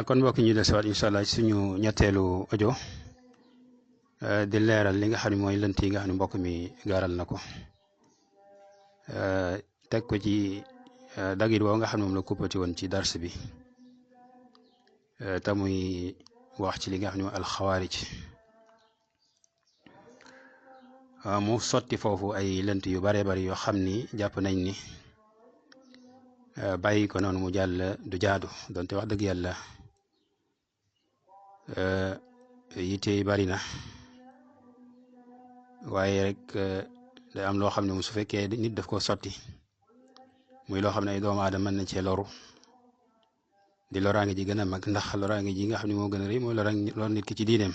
kon mbokk ñu desewaat incha allah ci suñu ñetteelu audio di leeral li nga xam ne mooy lënt yi nga xam ne mbokk mi gaaral na ko teg ko ci dagit woo nga xam ne moom la kuppati woon ci dars bi te muy wax ci li nga xam ne mooy alxawaarij mu sotti foofu ay lënt yu bare bari yoo xam ni jàpp nañ ni bàyyi ko noonu mu jàll du jaadu donte wax dëgg yàlla yitte yi bari na waaye rek day am loo xam ne mu su fekkee nit daf ko sotti muy loo xam ne ay doomu aadama mën nañ cee loru di loraange ji gën a mag ndax loraange ji nga xam ne moo gën a rëy mooy lor nit ki ci diineem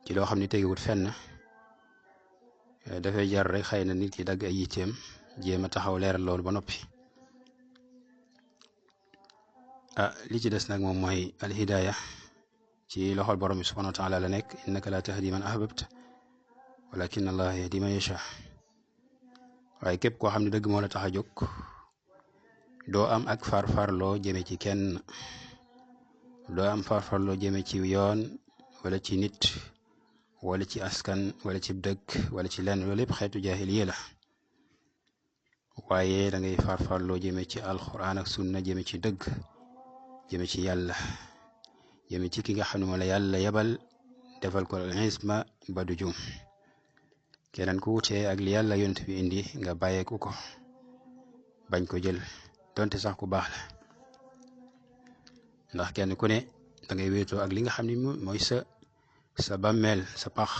ci loo xam ne tegewut fenn dafay jar rek xëy na nit ki dagg ay yitteem jéem a taxaw leeral loolu ba noppi li ci des nag moom mooy alhidaaya ci loxol borom bi subhanahu wa taala la nekk innaka la tahdi man ahbabta walakin allah yahdi man yasha waaye képp koo xam ne dëgg moo la tax a jóg doo am ak farfarloo jëme ci kenn doo am farfarloo jëme ci yoon wala ci nit wala ci askan wala ci dëkk wala ci lenn loolu lépp xeetu jaahiliya la waaye da ngay farfarloo jëme ci alquran ak sunna jëme ci dëgg jëme ci yàlla jëme ci ki nga xam ne moo la yàlla yebal defal ko al-isma ba du juum keneen ku wutee ak li yàlla yonent bi indi nga bàyyeeku ko bañ ko jël donte sax ku baax la ndax kenn ku ne da ngay wéetoo ak li nga xam ne mooy sa bàmmeel sa pax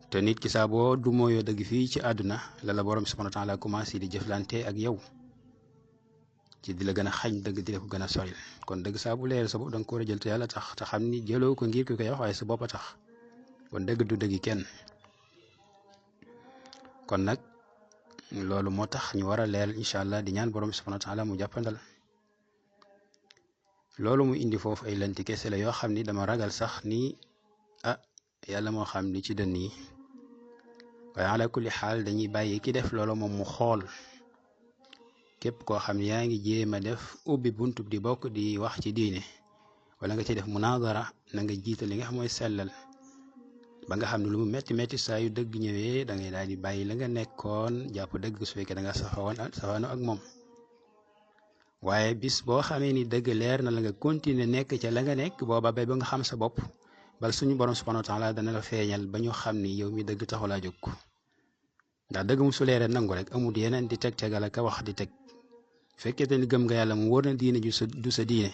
te nit ki saa boo du mooyoo dëgg fii ci àdduna la la borom subhanahu wa taala commencé di jëflante ak yow ci di la gën a xañ dëgg di la ko gën a soril kon dëgg saa bu leer sa bopp da nga ko war a jël te yàlla tax te xam ni jëloo ko ngir ki koy wax waaye sa bopp a tax kon dëgg du dëggi kenn kon nag loolu moo tax ñu war a leer incha allah di ñaan borom subhanahu wa taala mu jàppandal loolu mu indi foofu ay lanti kese la yoo xam ni dama ragal sax ni yàlla moo xam ni ci dënn yi waaye ala kulli xaal dañuy bàyyi ki def loolu moom mu xool képp koo xam ne yaa ngi jéem a def ubbi buntub di bokk di wax ci diine wala nga ci def munadara na nga jiital li nga xam mooy sellal ba nga xam ne lu mu metti metti saa yu dëgg ñëwee da ngay daal di bàyyi la nga nekkoon jàpp dëgg su fekkee da nga safaano ak moom waaye bis boo xamee ni dëgg leer na la nga continuer nekk ca la nga nekk booba bay ba nga xam sa bopp bal suñu borom subhanahu wa taala dana la feeñal ba ñu xam ni yow mi dëgg taxulaa jóg ndax dëgg mu su leeree nangu rek amul yeneen di teg tegal ak wax di teg fekkee te ni gëm nga yàlla mu wóor na diine du sa diine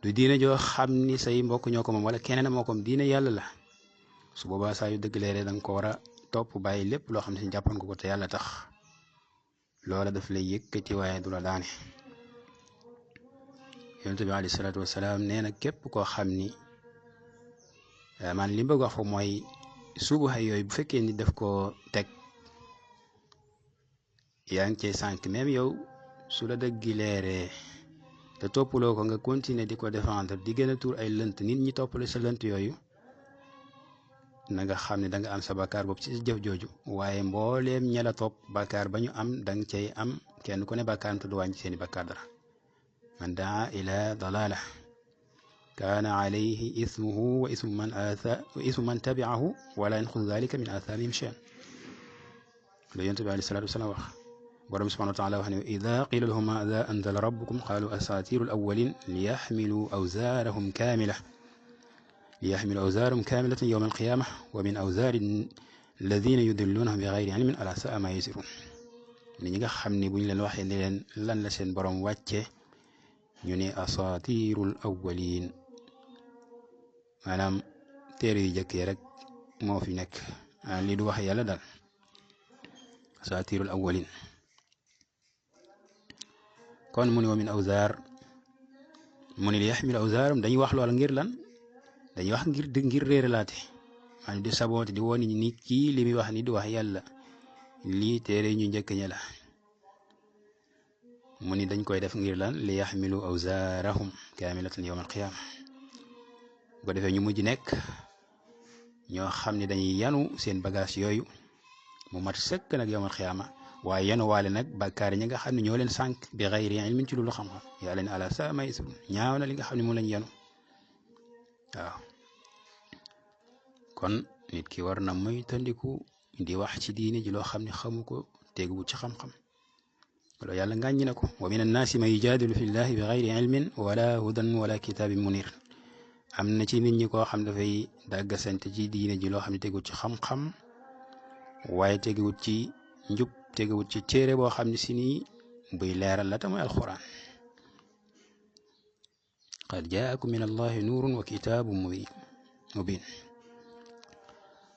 du diine joo xam ni say mbokk ñoo ko moom wala keneen moo ko moom diine yàlla la su boobaa saa yu dëgg leeree da nga ko war a topp bàyyi lépp loo xam ne si jàppoon ko te yàlla tax loola daf lay yëkkati waaye du la daane yonent bi alayhi salaatu wasalaam nee na képp koo xam ni man li mu bëgg wax fa mooy suubu xay yooyu bu fekkee ni daf ko teg yaa ngi cay sànq même yow su la dëggi leeree te toppaloo ko nga continuer di ko défendre di gën a tuur ay lënt nit ñi toppale sa lënt yooyu na nga xam ne da nga am sa bakkaar boobu ci jëf jooju waaye mbooleem ña la topp bakkaar ba ñu am da nga cay am kenn ku ne bakkaar te du wàññi seeni bakkaar dara man daa ila dalala kaana alayhi ismuhu wa ismu man tabiahu wala yanqus dalika min athamihim shay'an la yonent bi alayhi salaatu wasalaam wax borom subhanahu wa taala wax ne ida qila lahum maada anzala rabbukum qalu asatiru al awwalin liyaxmilu awzaarahum kaamilatan yawma alqiyama wa min awzaari alladina yudillunahum bi gayri ilmin ala saa ma yasirun ni ñi nga xam ne buñ leen waxee leen lan la seen borom wàcce ñu ne asatirul awwalin maanaam téere yu jëkkee rek moo fi nekk lii du wax yàlla daal asatirul awwalin kon mu ne wa min awzaar mu ne li yaxmilu awzaaram dañuy wax loola ngir lan dañuy wax ngir réeralaate maanaam di saboote di woon nit kii li muy wax ni di wax yàlla lii téere ñu njëkk ña la mu ni dañ koy def ngir lan li yaxmilu awzaarahum kaamilatan yawma alqiyaama bu ko defee ñu mujj nekk ñoo xam ne dañuy yanu seen bagage yooyu mu mat sëkk nag yawma alqiyaama waaye yenu waale nag bàkkaar ñi nga xam ne ñoo leen sànq bi xayri ilmin ci lu xam-xam yàlla ne ala saa ma yasifun ñaaw na li nga xam ne moom lañ yenu waaw kon nit ki war na muy tandiku di wax ci diine ji loo xam ne xamu ko teguwul ci xam-xam wala yàlla ngàññi na ko wa min annaasi man yujaadilu fi llahi bi xayri ilmin wala hudan wala kitaabin munir am na ci nit ñi koo xam dafay dàggasante ci diine ji loo xam ne teguwul ci xam-xam waaye teguwul ci njub teguwul ci téere boo xam ne si nii buy leeral la te mooy alquran qad jaakum min allahi nuurun wa kitaabun mubin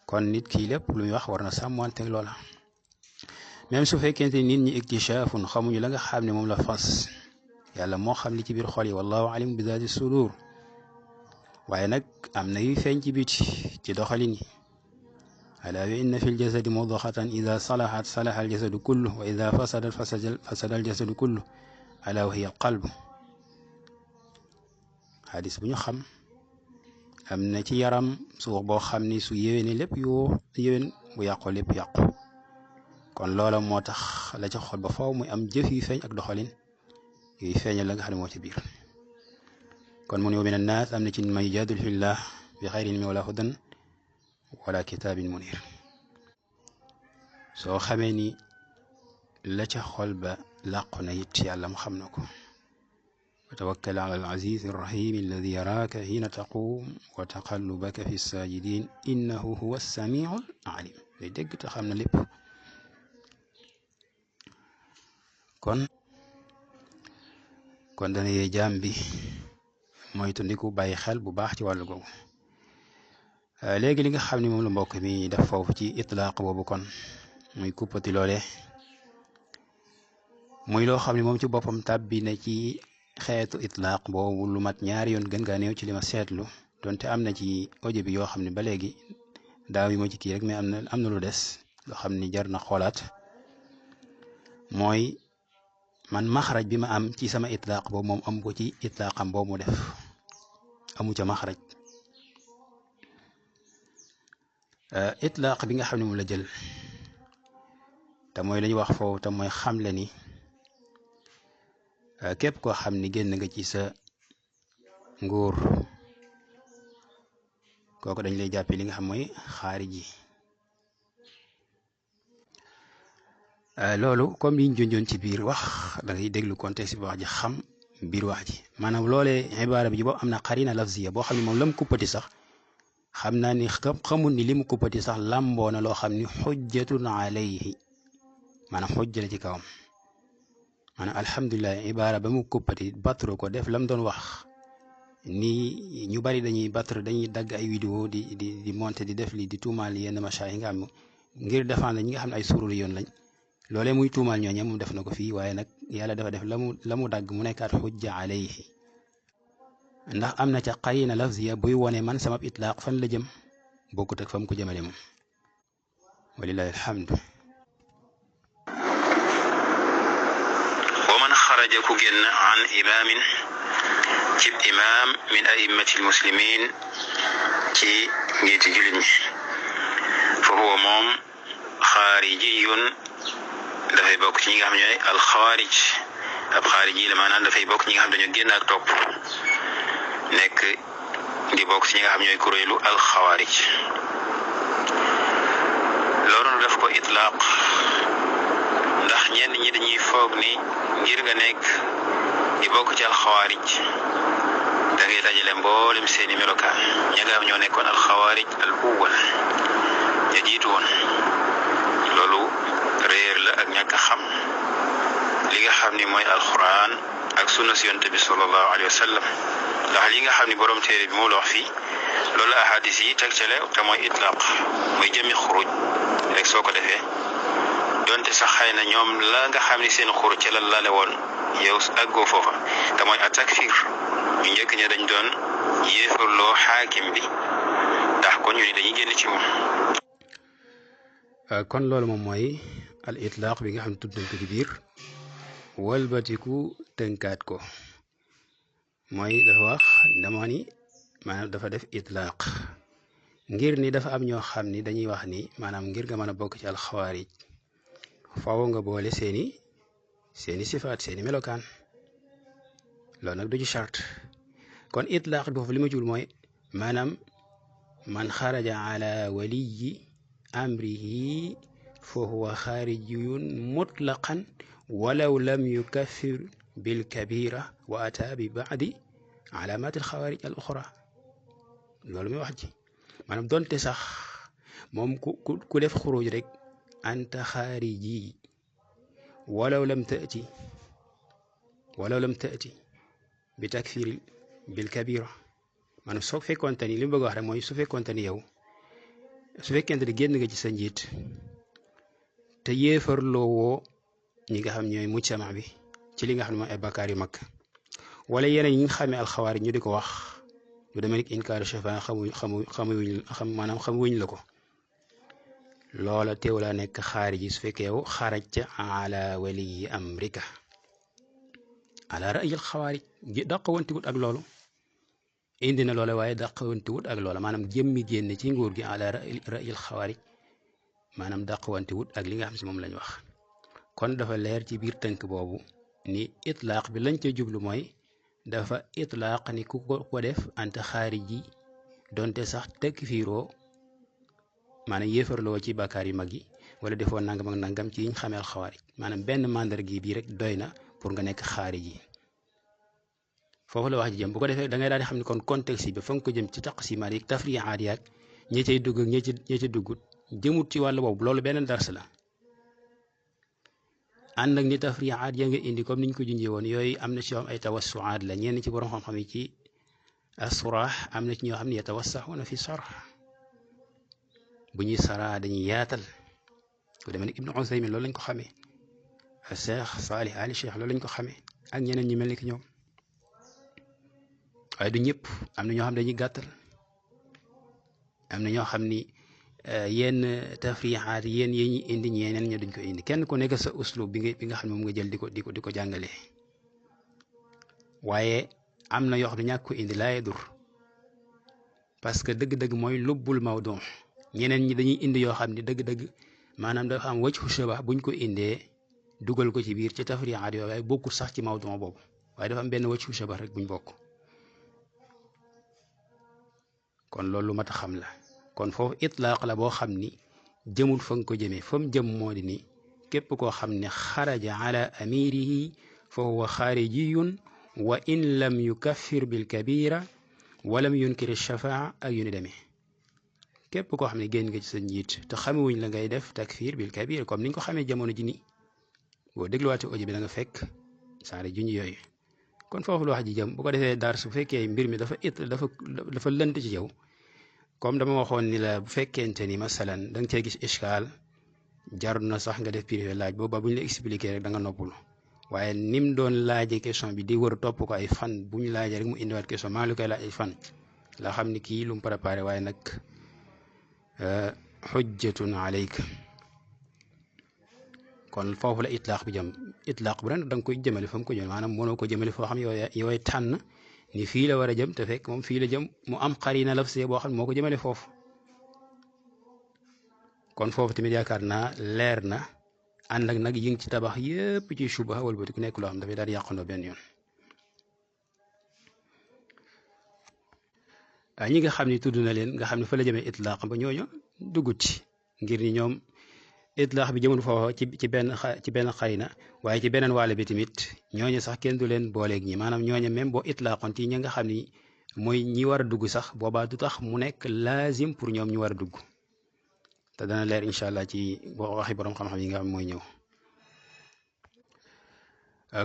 kon nit ki lépp lu muy wax war na sàmmanteeg loola même su fekkente nit ñi iktishaafun xamuñu la nga xam ne moom la fas yàlla moo xam li ci biir xol yi wallahu alim bi zaati sudur waaye nag am na yuy feeñ ci biti ci doxalin yi alaa wa inna fi ljasadi mudxatan ida salahat salaha aljasadu kullu wa ida fasadat fasada aljasadu kullu alaa wa hiya alqalbu xadis bu ñu xam am na ci yaram suux boo xam ni su yéwéne lépp yoo yéwén bu yàqoo lépp yàqu kon loola moo tax la ca xol ba faw muy am jëf yu feeñ ak doxalin yuy feeñal la nga xam ne moo ci biir kon mu ne wa min annaas am na ci man yujaadilu fillah bi xayri ilmin wala hudan wala kitaabin munir soo xamee ni la ca xol ba làqu na it yàlla mu xam na ko wa tawakkal ala al aziz arrahim alladi yaraaka xiina taquum wa taqallubaka fi saajidin innahu huwa samiu alim day dégg te xam na lépp kon dana yee jaam bi mooy tundiku bàyyi xel bu baax ci wàllu googu léegi li nga xam ne moom la mbokk mi def foofu ci itlaaq boobu kon muy kuppati loole muy loo xam ne moom ci boppam tàbbi na ci xeetu itlaaq boobu lu mat ñaari yoon gën gaa néew ci li ma seetlu donte am na ci audio bi yoo xam ne ba léegi daaw yi ma ci kii rek mais am na lu des loo xam ni jar na xoolaat mooy man maxraj bi ma am ci sama itlaaq boobu moom amu ko ci itlaaqam boobu mu def amu ca maxraj itlaaq bi nga xam ne moom la jël te mooy la ñu wax foofu te mooy xamle ni képp koo xam ni génn nga ci sa nguur kooku dañ lay jàppee li nga xam mooy xaariji loolu comme liñ junjoon ci biir wax da ngay déglu contexte bi wax ji xam biir wax ji maanaam loolee ibaara bi ji boobu am na xarina lafziya boo xam ne moom la mu kuppati sax xam naa ni xamul ni li mu kuppati sax làmboo na loo xam ni xujjatun alayhi maanaam xujja la ci kawam maanaam alhamdulilah ibaara ba mu kuppati batru ko def lam doon wax ni ñu bari dañuy dagg ay vidéo di monter di def li di tuumaal yenn macha yi nga xam ngir défendre ñi nga xam ne ay suurul yoon lañ loolee muy tuumaal ñooñu moom def na ko fii waaye nag yàlla dafa def la mu dagg mu nekkaat xujja alayhi ndax am na ca qarina lafziya buy wone man sama itlaaq fan la jëm bokkut ak fa mu ko jëmale moom walillahi alhamdu wa man xaraja ku génn an imaamin cib imaam min a'immati almuslimin ci njiiti jullit ñi fa huwa moom xaarijiyun dafay bokk ci ñi nga xam ne ñooy alxaarij ab xaariji la maanaam dafay bokk ñi nga xam dañoo génn ak topp nekk di bokk ci ñi nga xam ñooy kuréelu alxawaarij loolu def ko itlaaq ndax ñenn ñi dañuy foog ni ngir nga nekk di bokk ci alxawaarij da ngay dajale mboolem seeni melokaan ña nga xam ñoo nekkoon alxawaarij al awwal ña jiitu woon loolu réer la ak ñàkk a xam li nga xam ni mooy alquran ak sunna si yonent bi sallallahu alayhi wa sallam ndax li nga xam ni borom téere bi moo la wax fii loolu ahadis yi tegtale te mooy itlaq mooy jëmi xuruj rek soo ko defee donte sax xëy na ñoom la nga xam ni seen xuruj ci la lale woon yow àggoo foofa te mooy atakfir ñu njëkk ña dañ doon yéefarloo xaakim bi ndax kon ñu ni dañuy génn ci moom kon loolu moom mooy al itlaq bi nga xam ne tudd nañ ko ci biir walbatiku tënkaat ko mooy dafa wax dama ni maanaam dafa def itlaq ngir ni dafa am ñoo xam ni dañuy wax ni maanaam ngir nga mën a bokk ci alxawaarij faaw nga boole seeni sifaat seeni melokaan loolu nag du ci charte kon itlaaq bi foofu li ma jul mooy maanaam man xaraja ala waliyi amrihi fa huwa xaarijiyun mutlaqan walaw lam yukaffir bilkabira wa ata bi baadi alaamaat alxawaarij al oxra loolu muy wax ji maanaam donte sax moom ku def xuruj rek anta xaariji walaw lam taati bi takfir bilkabira maanaam soo fekkoonte ni li mu bëgg wax rek mooy su fekkoonte ni yow su fekkente ni génn nga ci sa njiit te yéefarloo woo ñi nga xam ñooy mujtama bi ci li nga xam ne mooy ay bakkaar yu mag wala yeneen yi nga xamee alxawaarij ñu di ko wax lu demee ni inkaaru shafa maanaam xamuñ la ko loola teew laa nekk xaariji su fekkee yow xarajta ala waliyi amrika ala ra'yil xawaarij dàqawantiwut ak loolu indi na loola waaye dàqawantiwut ak loola maanaam jëmmi génn ci nguur gi ala ra'yil xawaarij maanaam dàqawantiwut ak li nga xam si moom lañ wax kon dafa leer ci biir tënk boobu ni itlaaq bi lañ ca jublu mooy dafa itlaaq ni ku ko def anta xaariji donte sax takfiiroo maanaam yéefarloo ci bàkkaar yu mag yi wala defoo nangam ak nangam ci yiñ xamee alxawaarij maanaam benn mandarga bii rek doy na pour nga nekk xaariji foofu la wax ji jëm bu ko defee da ngay daal di xam ne kon contexte bi fa nga ko jëm ci taqsimaat yi tafriyaat yi ak ñi cay dugg ak ñi ca duggut jëmut ci wàllu boobu loolu beneen dars la ànd ak ni tafriyaat ya nga indi comme niñ ko junjee woon yooyu am na ci yoo xam ay tawassuaat la ñenn ci borom xam-xam yi ci assuraax am na ci ñoo xam ne yatawassaxuuna fi sarx bu ñuy saraa dañuy yaatal ku demee ni Ibnu Usaymin loolu lañ ko xamee Cheikh Salih Ali Cheikh loolu lañ ko xamee ak ñeneen ñi mel ni ki ñoom waaye du ñëpp am na ñoo xam dañuy gàttal am na ñoo xam ni yenn tafriixaat yéen yi ñuy indi ñeneen ña duñ ko indi kenn ku nekk sa uslub bi nga xam ne moom nga jël di ko jàngalee waaye am na yoo xam ne ñàkk ko indi laa yadur parce que dëgg-dëgg mooy lubbul mawdu ñeneen ñi dañuy indi yoo xam ne dëgg-dëgg maanaam dafa am wajhu shabah buñ ko indee dugal ko ci biir ci tafriixaat yooyu waaye bokkul sax ci mawdu boobu waaye dafa am benn wajhu shabah rek buñ bokk kon loolu mat a xam la kon foofu itlaaq la boo xam ni jëmul fa nga ko jëmee fa mu jëm moo di ni képp koo xam ne xaraja ala amirihi fa huwa xaarijiyun wa in lam yukaffir bil kabira wa lam yunkir shafaa ak yu ni demee képp koo xam ne génn nga ci sa njiit te xamewuñ la ngay def takfir bil kabir comme niñ ko xamee jamono ji ni boo dégluwaate audio bi da nga fekk saare juñ yooyu kon foofu la wax ji jëm bu ko defee daar su fekkee mbir mi dafa lënt ci yow comme dama waxoon ni la bu fekkente ni masalan da nga cee gis ishkaal jarul na sax nga def privé laaj booba bu ñu la expliqué rek da nga noppalu waaye nim doon laaje question bi di wër topp ko ay fan bu ñu laajee rek mu indiwaat question maa lu koy laaj ay fan la xam ni kii lu mu préparé waaye nag xujjatun alayka kon foofu la itlaaq bi jëm itlaaq bu ren da nga koy jëmale fa mu ko jëm maanaam mënoo ko jëmale foo xam yooy tànn ni fii la war a jëm te fekk moom fii la jëm mu am xarina lafse boo xam ne moo ko jëmale foofu kon foofu tamit yaakaar naa leer na ànd ak nag yi ngi ci tabax yépp ci suba wala ku nekk loo xam dafay daal di yàqandoo benn yoon ñi nga xam ne tudd na leen nga xam ne fa la jëmee itlaaq ba ñooñu duggut ci ngir ni ñoom itlaax bi jëmul foofa ci benn xarina waaye ci beneen wàll bi tamit ñooñu sax kenn du leen booleeg ñi maanaam ñooñu même boo itlaaxoon ci ñi nga xam ni mooy ñi war a dugg sax boobaa du tax mu nekk laazim pour ñoom ñu war a dugg te dana leer incha allah ci boo waxi borom xam-xam yi nga xam mooy ñëw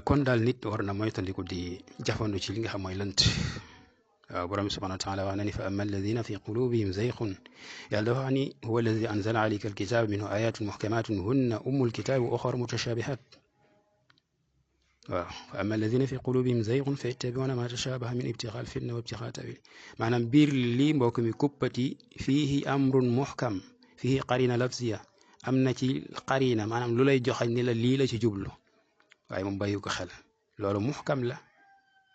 kon daal nit war na moytandiku di jafandu ci li nga xam mooy lënt waaw borom subhanahu wa taala wax na ni fa amma alladina fi qulubihim zayqun yàlla dafa wax ni huwa alladi anzala alayka alkitaba minhu ayatun muhkamatun hunna ummul kitabi wa uxar mutashabihat waaw fa amma alladina fi qulubihim zayqun fa yattabiuna ma tashabaha min ibtigaa alfitna wa ibtigaa tawil maanaam biir lii mbokk mi kuppati fiihi amrun muhkam fiihi qarina lafziya am na ci qarina maanaam lu lay joxañ ni la lii la ci jublu waaye moom bàyyi ko xel loolu muhkam la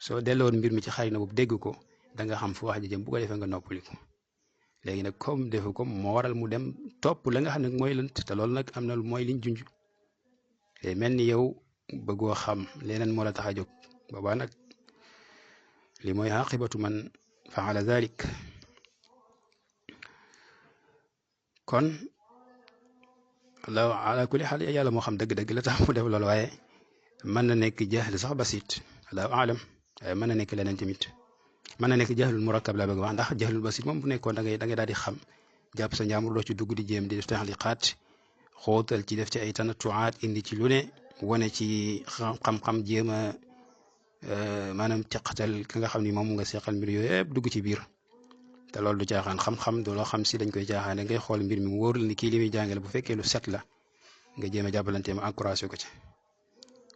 soo delloon mbir mi ci qarina boobu dégg ko da nga xam fu wax ji jëm bu ko defee nga noppaliku léegi nag comme defu ko moo waral mu dem topp la nga xam ne mooy lënt te loolu nag am na mooy liñ junj te mel ni yow bëggoo xam leneen moo la tax a jóg boobaa nag li mooy aqibatu man faala dalik. kon la ala kulli xaal yàlla moo xam dëgg-dëgg la tax mu def loolu, waaye mën na nekk jahl sax basit allahu alam, waaye mën na nekk leneen tamit. mën na nekk jahlul murakkab la bëgg wax, ndax jahlul basit moom bu nekkoon da ngay daal di xam jàpp sa njàmbur doo ci dugg di jéem di def taxliqaat xóotal ci def ci ay tanatuwaat indi ci lu ne wane ci xam-xam jéem a maanaam caqatal ki nga xam ni moom nga seqal mbir yooyu yëpp dugg ci biir. te loolu du caaxaan xam-xam du loo xam si dañ koy caaxaane ngay xool mbir mi mu wóor la ni kii li muy jàngale bu fekkee lu set la nga jéem a jàppalante ma encouragé ko ci,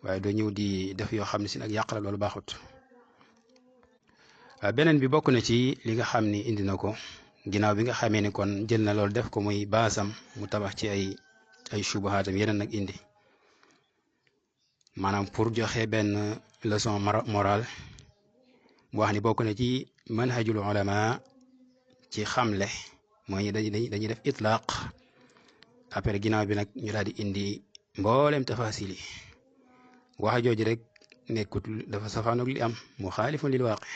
waaye doo ñëw di def yoo xam ne si nag yàq la, loolu baaxut. beneen bi bokk na ci li nga xam ni indi na ko ginnaaw bi nga xamee ni kon jël na loolu def ko muy baasam mu tabax ci ay shubuhaatam yeneen nag indi maanaam pour joxe benn leçon morale mu wax ni bokk na ci manhajul ulama ci xamle mooy dañuy def itlaq après ginnaaw bi nag ñu daal di indi mboolem tafasil yi. wax jooju rek nekkut dafa safaanoog li am muxaalifun lil waaqi,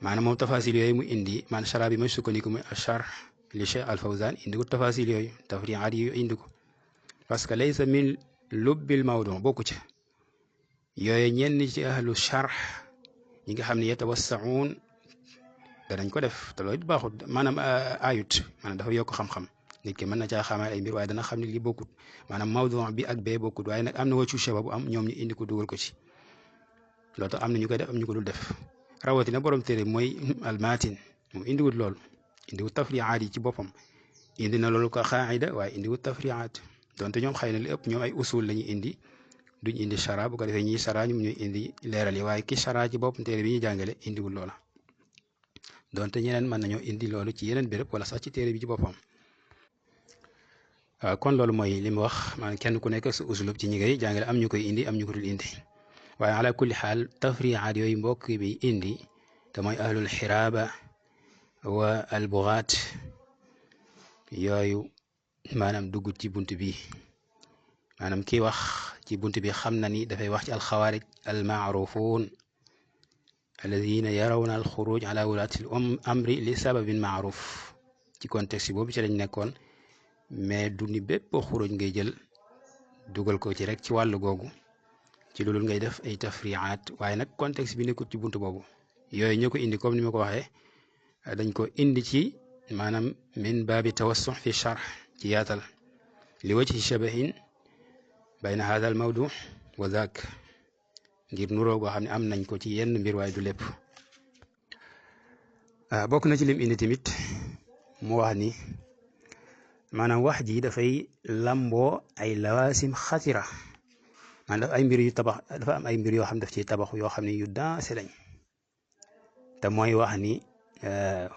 maanaam moom tafasil yooyu mu indi man chara bi may sukkandiku muy achar li Cheikh Al Fawzan indi ko tafasil yooyu tafriaat yi indi ko parce que laysa min lubbil mawdu bokku ca yooyu. ñenn ci ahlu charx ñi nga xam ne yatawassaun danañ ko def te loolu it baaxut, maanaam ayut, maanaam dafa yokk xam-xam. nit ki mën na caa xamal ay mbir waaye dana xam ne li bokkut, maanaam mawdu bi ak bee bokkut, waaye nag am na wàccu shaba bu am ñoom ñu indi ko dugal ko ci. loolu tax am na ñu koy def am ñu ko dul def, rawatina borom téere mooy almatin moom indiwut loolu, indiwut tafriaat yi ci boppam. indi na loolu ko xaaida waaye indiwut tafriaat, donte ñoom xëy na li ëpp ñoom ay usul la ñuy indi, duñ indi chara. bu ko defee ñiy chara ñoom ñooy indi leeral yi, waaye ki chara ci boppam téere bi ñuy jàngale indiwul loola. donte ñeneen mën nañoo indi loolu ci yeneen béréb wala sax ci téere bi ci boppam. kon loolu mooy li mu wax, maanaam kenn ku nekk sa usulub ci ñi ngay jàngale am ñu koy indi am ñu ko dul indi, waaye ala kulli xaal tafriaat yooyu mbokk bi indi te mooy ahlul xiraaba wa albugaat yooyu maanaam dugg ci bunt bi. maanaam kii wax ci bunt bi xam na ni dafay wax ci alxawaarij almaarufuun alladina yarawna alxuruj ala wulaati al amri li sababin maaruf. ci contexte boobu ci lañ nekkoon, mais du ni bépp xuruj ngay jël dugal ko ci rek ci wàllu googu ci loolu ngay def ay tafriaat, waaye nag contexte bi nekkul ci bunt boobu. yooyu ñoo ko indi comme ni ma ko waxee dañ ko indi ci maanaam min baabi tawassu fi charx ci yaatal li wajhi shabahin bayna hada al mawdu wa zaak, ngir nuroo goo xam ne am nañ ko ci yenn mbir waaye du lépp. bokk na ci lim indi tamit mu wax ni maanaam wax ji dafay lamboo ay lawaasim xatira, maanaam dafa ay mbir yu tabax, dafa am ay mbir yoo xam daf ci tabax yoo xam ne yu dansé lañ. te mooy wax ni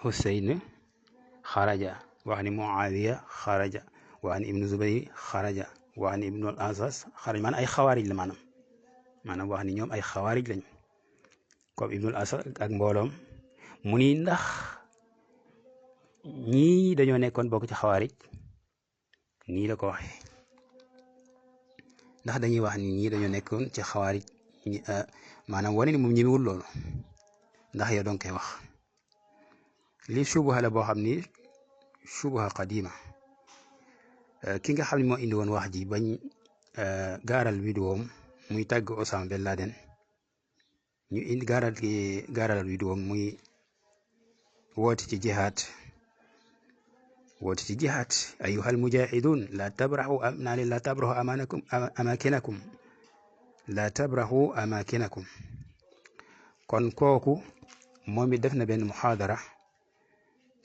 Husayn xaraja, wax ni Muawiya xaraja, wax ni Ibnu Zubayr xaraja, wax ni Ibnu al-Asas xaraja, maanaam ay xawaarij la maanaam wax ni ñoom ay xawaarij lañ comme Ibnu al-Asas ak mbooloom. mu ni ndax ñii dañoo nekkoon bokk ci xawaarij, nii la ko waxee, ndax dañuy wax ni ñii dañoo nekkoon ci xawaarij maanaam wane ni moom ñemewul loolu, ndax yow doon koy wax. li subuha la boo xam ni subuha qadima. ki nga xam ne moo indi woon wax ji bañ gaaral vidéom muy tàgg Osama Ben Laden, ñu indi gaaral vidéom muy woote ci jihaad ayyuhal mujahidun la tabrahu amakinakum. kon kooku moom it def na benn muhaadara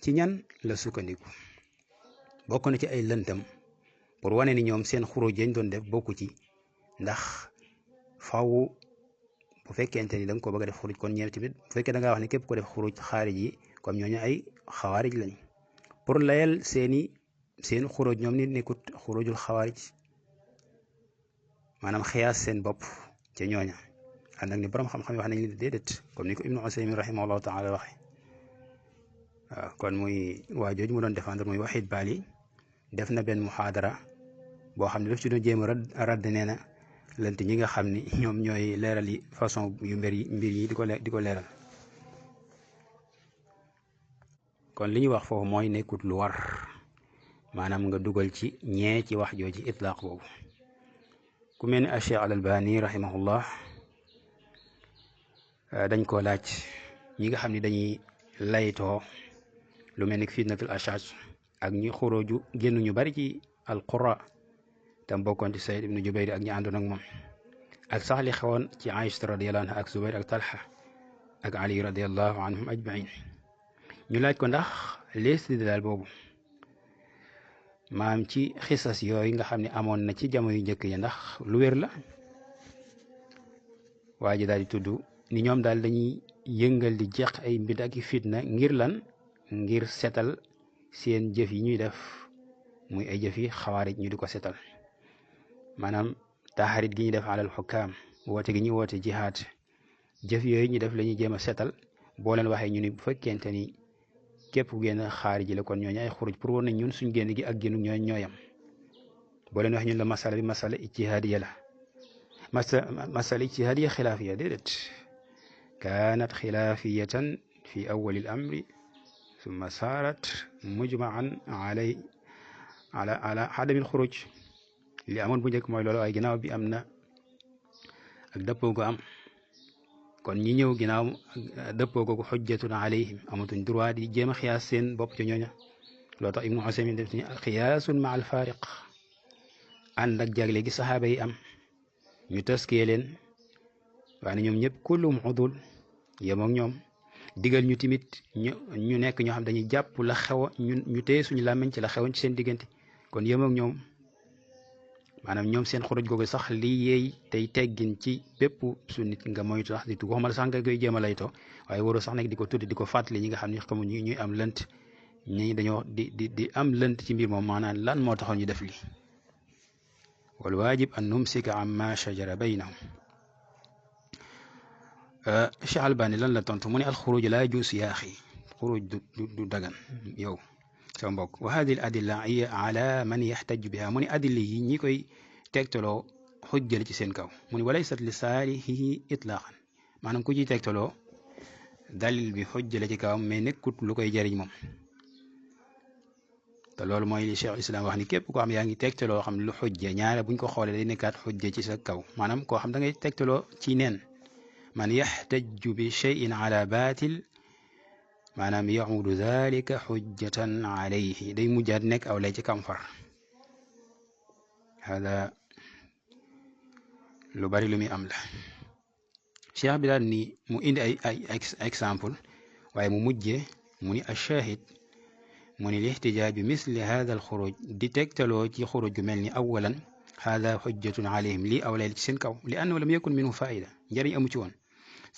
ci ñan la sukkandiku, bokk na ci ay lëntam pour wane ni ñoom seen xuruj yañ doon def bokku ci, ndax faw bu fekkente ni da nga ko bëgg a def xuruj kon ñeent tamit bu fekkee da ngaa wax ne képp ko def xuruj xaarij yi comme ñooñu ay xawaarij lañ, pour layal seen xuruj ñoom nit nekkut xurujul xawaarij, maanaam xiyaas seen bopp ca ñooña. ànd ak ni borom xam-xam wax nañ leen déedéet comme ni ko Ibnu Usaymin rahimahullahu taala waxe. kon muy waa jooju mu doon défendre muy Wahid Bali def na benn muhaadara boo xam ne daf ci doon jéem a radd nee na lënt ñi nga xam ni ñoom ñooy leeral yi façon yu mbir yi di ko leeral. kon li ñuy wax foofu mooy nekkut lu war maanaam nga dugal ci ñee ci wax jooji itlaaq boobu. ku mel ni Cheikh al Albani rahimahullah dañ koo laaj ñi nga xam ne dañuy laytoo lu mel ni fitnatul ashaj ak ñi xuróoju génn ñu bari ci alqura tam bokkoon ci Sayd ibnu Jubayr ak ñi àndoon ak moom ak sax li xewoon ci Aïcha radiyallahu anha ak Zubayr ak Talha ak Ali radiyallahu anhum ajmain ñu laaj ko ndax l'istidlaal boobu maam ci xisas yooyu nga xam ne amoon na ci jamono yu njëkk yi ndax lu wér la. waa ji daal di tudd ni ñoom daal dañuy yëngal di jeq ay mbir ak fitna ngir lan ngir setal seen jëf yi ñuy def muy ay jëf yi xawaarij ñu di ko setal maanaam taxarit gi ñuy def alal xukkaam woote gi ñuy woote jihaad jëf yooyu ñu def la ñuy jéem a setal boo leen waxee ñu ni bu fekkente ni képp ku génn xaarij la kon ñooñu ay xuruj pour woon nañ ñun suñ génn gi ak génnu ñooñ ñooyam boo leen wax ñun la masala bi masala ijtihaadiya la masala ijtihaadiya xilaafiya déedéet kaanat xilaafiyatan fi awwali al amri summa saarat mujmaan ala adamil xuruj li amoon bu njëkk mooy loolu waaye ginnaaw bi am na ak dëppoo gu am kon ñi ñëw ginnaaw dëppoo googu xujjatun alayhim amatuñ droit di jéem a xiyaas seen bopp ca ñooña loo tax ibnu Usaymin def ni xiyaasun ma al faariq ànd ak jagle gi saxaaba yi am ñu taskiyee leen waaye ñoom ñëpp kullum udul yem ak ñoom digal ñu timit ñu nekk ñoo xam dañuy jàpp la xew ñu téye suñu làmmiñ ci la xewoon ci seen diggante kon yem ak ñoom maanaam ñoom seen xuruj googu sax li yeey tey teggin ci bépp su nit nga moytu sax di tu waxuma la sax nga koy jéem a laytoo waaye waroo sax nag di ko tuddi di ko fàttali ñi nga xam ne xamuñ ñuy am lënt ñi dañoo di am lënt ci mbir moom maanaam lan moo taxoon ñu def li wal waajib an numsika amma shajara baynahum. Cheikh Albani lan la tontu mu ne alxuruj laa yajuus yaa axi xuruj du dagan yow sama mbokk wa hadihi al adilla hiya ala man yaxtaju biha mu ne adilla yi ñi koy tegtaloo xujjale ci seen kaw mu ne walaysat li saalihihi itlaqan maanaam ku ciy tegtaloo dalil bi xujjale ci kawam mais nekkut lu koy jëriñ moom te loolu mooy li Cheikh Islam wax ni képp koo xam yaa ngi tegtaloo xam lu xujje ñaare buñ ko xoolee day nekkaat xujje ci sa kaw maanaam koo xam da ngay tegtaloo ci neen man yaxtaju bi cheyin ala baatil maanaam yahudu dalika xujjatan alayhi day mujjaat nekk aw lay ci kamfar hada lu bari lu muy am la cheikh bi daal ni mu indi ay exemple waaye mu mujjee mu ni ashahid mu ni lixtijaaj bi misli hada alxuruj di tegtaloo ci xuruj gu mel ni awalan hada xujjatun alayhim lii aw lay ci seen kaw li annahu lam yakun minhu faida njëriñ amu ci woon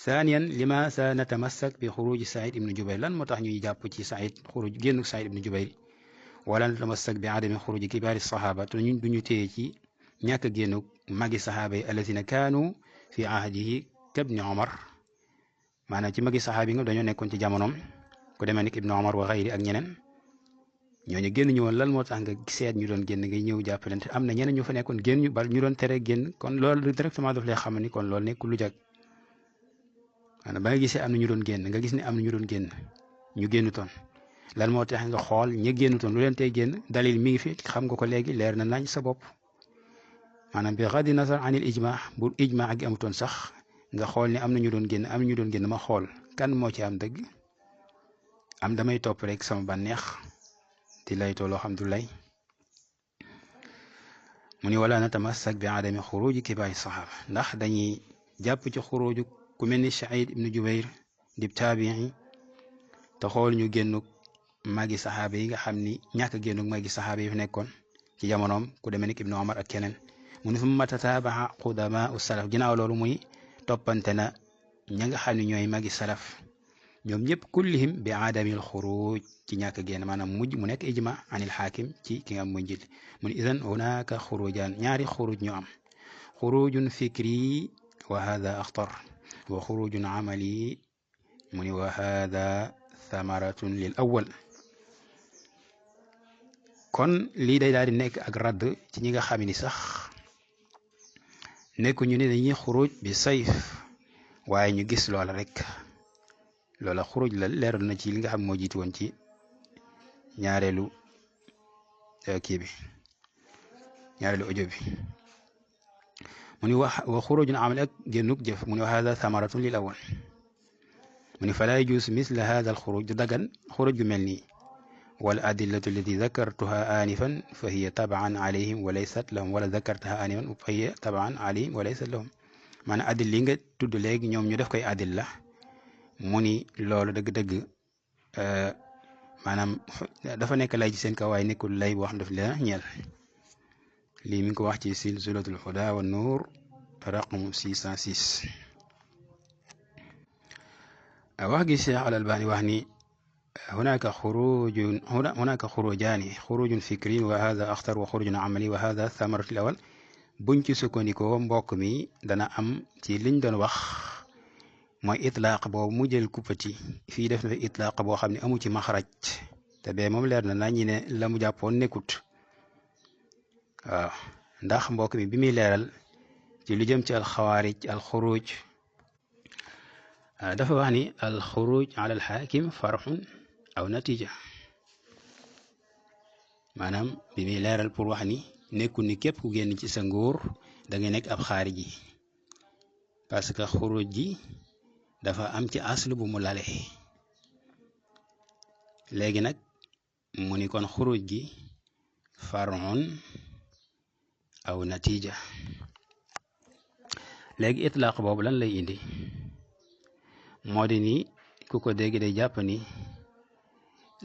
ثانيا لماذا نتمسك بخروج سعيد بن جبير lan moo tax ñuy jàpp ci Saïd xuruj génn Saïd ibn Jubayr wala natamassak bi adami xuruji kibaari saxaaba te ñun duñu téye ci ñàkk a génn magi saxaaba yi allazina kaanu fi ahdihi kabni Omar maanaam ci magi saxaaba yi nga dañoo nekkoon ci jamonoom ku demee ni Ibn Omar wa xayri ak ñeneen ñooñu génn ñu woon lan moo tax nga seet ñu doon génn ngay ñëw jàppalante am na ñeneen ñu fa nekkoon génn ñu bal ñu doon tere génn kon loolu directement daf lay xam ni kon loolu nekkul lu jag maanaam ba nga gisee am na ñu doon génn nga gis ne am na ñu doon génn ñu génnutoon lan moo tax nga xool ña génnutoon lu leen tey génn dalil mi ngi fi xam nga ko léegi leer na nañ sa bopp maanaam bi xaddi nazar anil ijma bu ijma gi amutoon sax nga xool ne am na ñu doon génn am na ñu doon génn ma xool kan moo ci am dëgg am damay topp rek sama bànneex di laytoo loo xam du lay mu ni wala natamassak bi adami xuruji kibaari saxaaba ndax dañuy jàpp ci xuruju ku mel ni Saïd ibnu Jubayr di taabii te xool ñu génn magi saxaaba yi nga xam ni ñàkk a génn magi saxaaba yi fi nekkoon ci jamonoom ku demee ni Ibnu Omar ak keneen mu ne summa tataaba'a qudamaa salaf ginnaaw loolu muy toppante na ña nga xam ne ñooy magi salaf ñoom ñëpp kullihim bi aadamil xuruj ci ñàkk a génn maanaam mujj mu nekk ijma anil xaakim ci ki nga am muy njiit mu ne idan hunaaka xurujaan ñaari xuruj ñu am xurujun fikri wa hada axtar wa xurujun amali mu ni wa hada thamaratun lil awal kon lii day daal di nekk ak radd ci ñi nga xam ni sax nekkuñu ne dañuy xuruj bi sayf waaye ñu gis loola rek loola xuruj la leeral na ci li nga xam moo jiitu woon ci ñaareelu kii bi ñaareelu audio bi mu ni wax wa xurujun amal ak génnug jëf mu ni wa hada thamaratun lil awal mu ni falaa yajuus misla hada al xuruj du dagan xuruj gu mel nii wal adillatu allati dakartuha anifan fa hiya taban alayhim wa laysat lahum wala dakartaha anifan fa hiya taban alayhim wa laysat lahum maanaam addil li nga tudd léegi ñoom ñu def koy addil la mu ni loolu dëgg-dëgg maanaam dafa nekk lay ci seen kaw waaye nekkul lay boo xam daf leen ñeel lii mi ngi ko wax ci silsilatul huda wa nuur raqam 606 wax gi Cheikh al Albani wax ni هناك خروجان خروج فكري وهذا أخطر وخروج عملي وهذا ثمرة الأول buñ ci sukkandikoo mbokk mi dana am ci liñ doon wax mooy itlaaq boobu mu jël kuppati fii def na fi itlaaq boo xam ne amu ci maxraj te bee moom leer na ñi ne la mu jàppoon nekkut waaw ndax mbokk mi bi muy leeral ci lu jëm ci alxawaarij alxuruj dafa wax ni alxuruj ala alxaakim farxun aw natija maanaam bi muy leeral pour wax ni nekkul ni képp ku génn ci sa nguur da ngay nekk ab xaarij yi parce que xuruj gi dafa am ci aslu bu mu lale léegi nag mu ni kon xuruj gi far'un aw natija léegi itlaaq boobu lan lay indi moo di ni ku ko dégg day jàpp ni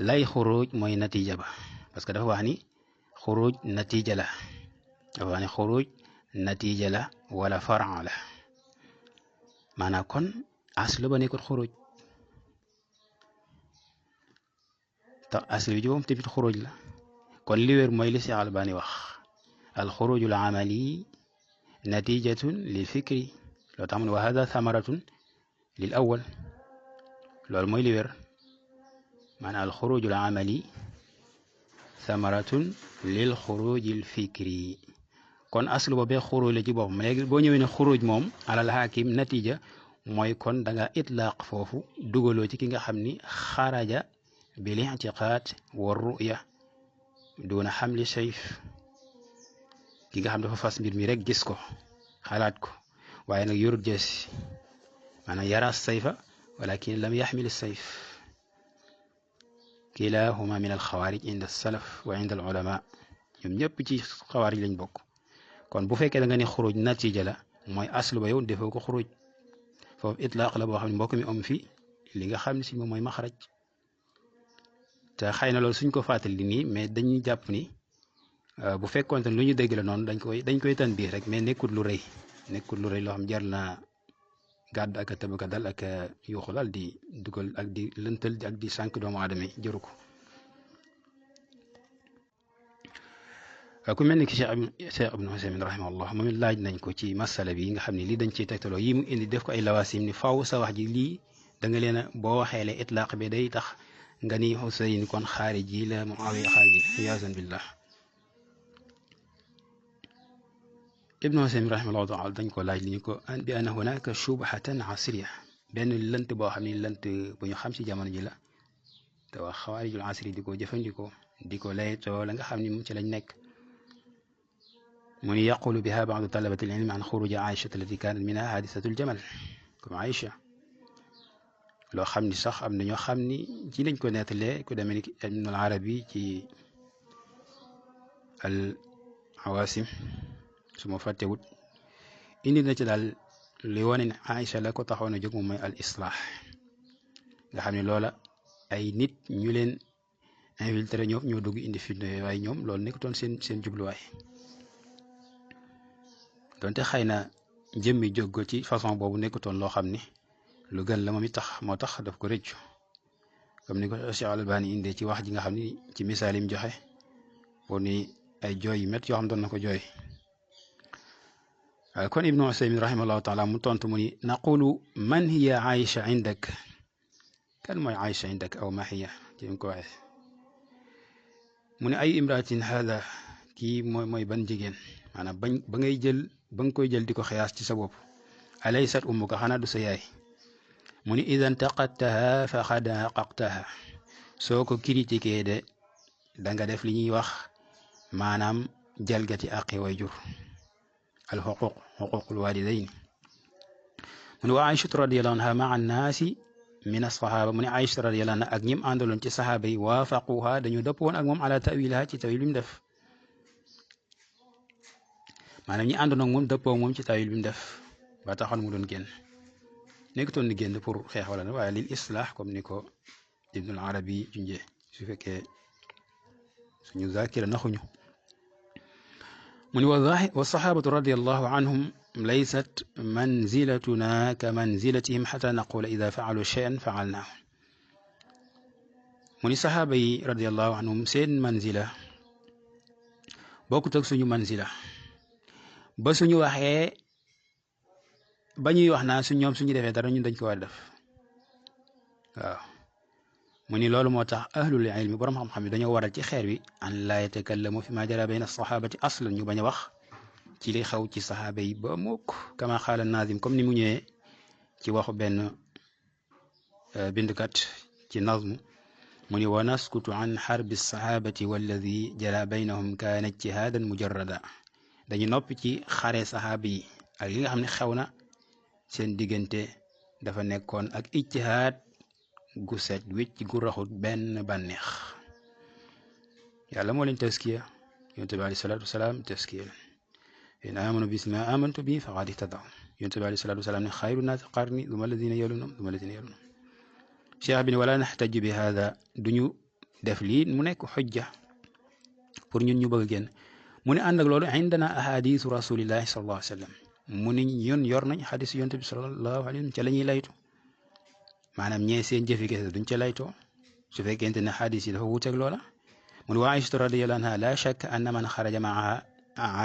lay xuruj mooy natija ba parce que dafa wax ni xuruj natija la dafa wax ni xuruj natija la wala far'a la maanaam kon aslu ba nekkul xuruj tax aslu bi ci moom tamit xuruj la kon li wér mooy li Cheikh Albani wax al xuruj al amali natijatun lil fikri loo tax mu ne wa hada thamaratun lil awal loolu mooy li wér maanaam al xuruj al amali thamaratun lil xuruj al fikri kon aslu ba bee xuruj la ci boppam léegi boo ñëwee ne xuruj moom alal hakim natija mooy kon da nga itlaaq foofu dugaloo ci ki nga xam ni xaraja bil i'tiqaad wa ru'ya duna xamli sayf ki nga xam dafa fas mbir mi rek gis ko xalaat ko waaye nag yorut jeesi maanaam yara sayfa walakin lam yaxmil sayf kilahuma min al xawaarij inda salaf wa inda al ulama ñoom ñëpp ci xawaarij lañ bokk kon bu fekkee da nga ne xuruj natija la mooy aslu ba yow defoo ko xuruj foofu itlaaq la boo xam ne mbokk mi am fi li nga xam ne si moom mooy maxraj te xëy na loolu suñ ko fàttali nii mais dañuy jàpp ni bu fekkoon te lu ñu dégg la noonu dañ koy tan biir rek mais nekkul lu rëy loo xam jar na gàdd ak a tëbaka dal ak yuuxu daal di dugal ak di lëntal ak di sànq doomu aadama yi jëru ko ku mel ni ki Cheikh Ibn Usaymin rahimahullah moom it laaj nañ ko ci masala bi nga xam ne lii dañ ciy tegtaloo yi mu indi def ko ay lawaasim ni faw sa wax ji lii da nga leen a boo waxeele itlaaq bi day tax nga ni Husayn kon xaarij yi la Muawiya xaarij iyaasan billah Ibn Usaymin rahimahullah taala dañ ko laaj li ñu ko bi anna hunaka shubhatan asriya benn lënt boo xam ne lënt bu ñu xam ci jamono ji la te wax xawaarijul asri di ko jëfandikoo di ko laytoo la nga xam ne moom ci lañ nekk من يقول بها بعض طلبة العلم عن خروج عائشة التي كانت منها حادثة الجمل كما عائشة لو خمني صح أم نيو خمني جي لنج كو نيتلي كو دامي ابن العربي ci العواصم سما فاتيوت indi na ci daal li wane ne Aïcha la ko taxoon a jóg moom mooy al islaax nga xam ne loola ay nit ñu leen infiltré ñoo dugg indi fitna waaye ñoom loolu nekkutoon seen jubluwaay donte xëy na jëmmi jóg ci façon boobu nekkutoon loo xam ni lu gën la moom it tax moo tax daf ko rëccu comme ni ko Cheikh Albani indee ci wax ji nga xam ni ci misaal yi mu joxe pour ni ay jooy yu métti yoo xam doon na ko jooy kon Ibnu Usaymin rahimahullahu taala mu tontu mu ni naqulu man hiya Aïcha indak kan mooy Aïcha indak aw ma hiya ci mu ko waxee mu ne ay imraatin hada kii mooy ban jigéen maanaam ba ngay jël ba nga koy jël di ko xiyaas ci sa bopp alaysat ummuka xanaa du sa yaay mu ni idan taqattaha faqad aqaqtaha soo ko critiqué de da nga def li ñuy wax maanaam jalgati aqi way jur al xuququl walidayn mu ne wa aïchatu radiallahu anha maa annaasi min asahaba mu ne aïchatu radiallahu anha ak ñim àndaloon ci sahaaba yi waafaquha dañu dëpp woon ak moom ala tawilaha ci tawil bi mu def maanaam ñi àndoon ak moom dëppoo moom ci tawil bi mu def ba taxoon mu doon génn nekkutoon ni génn pour xeex wala na waaye lil islah comme ni ko ibnul arabi junjee su fekkee suñu zakira naxuñu mu ni wa sahabatu radiallahu anhum laysat manzilatuna ka manzilatihim xata naqula ida faalu cheyan faalnaahu mu ni sahaaba yi radiallahu anhum seen manzila bokkut ak suñu manzila ba suñu waxee ba ñuy wax naa ñoom suñu defee dara ñun dañ ko war a def waaw mu ni loolu moo tax ahlul ilmi borom xam-xam yi dañoo waral ci xeer wi an laa yatakallamu fi ma jara bayna sahabati aslan ñu bañ a wax ci li xew ci sahaaba yi ba mukk kama xaala nazim comme ni mu ñëwee ci waxu benn bindkat ci nazmu mu ni wa naskutu an xarbi sahabati walladi jara baynahum kaana ijtihaadan mujarrada dañu noppi ci xare sahaaba yi ak li nga xam ne xew na seen diggante dafa nekkoon ak ijtihaad gu set wécc gu raxut benn bànneex yàlla moo leen taskiya yonent bi alayhi salaatu wasalaam taskiya in amanu bisma amantu bi faqad ihtadaw yonent bi alayhi salaatu wasalaam ne xayru naasi qarni duma alladina yalunhum duma alladina yalunhum cheikh bi ne wala naxtaj bi hada duñu def lii mu nekk xujja pour ñun ñu bëgg a génn mu ne ànd ak loolu indana ahadisu rasulillahi sallallahu alayhi wa sallam mu ni ñun yor nañ xadis yonent bi sallallahu alayhi wa sallam ca la ñuy laytu maanaam ñee seen jëfi kese duñ ca laytoo su fekkente ne xadis yi dafa wuuteeg loola mu ne wa Aïchatu radiyallahu anha la shakka anna man xaraja maa